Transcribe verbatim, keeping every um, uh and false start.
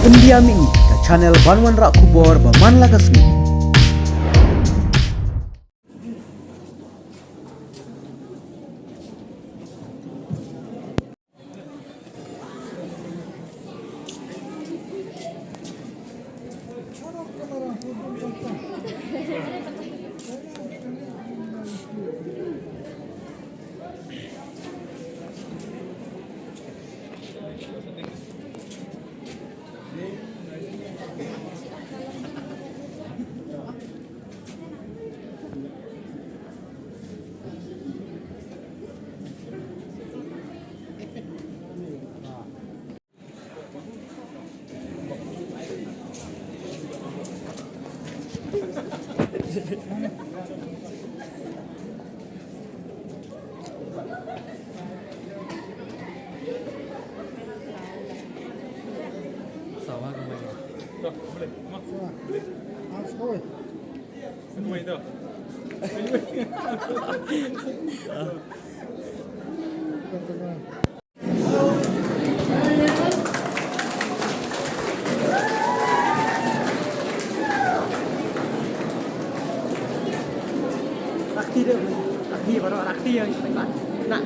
India Mini, ka channel ban wanrah khubor ba man la ka sngi. Rakti deh, rakti baru rakti yang kita nak.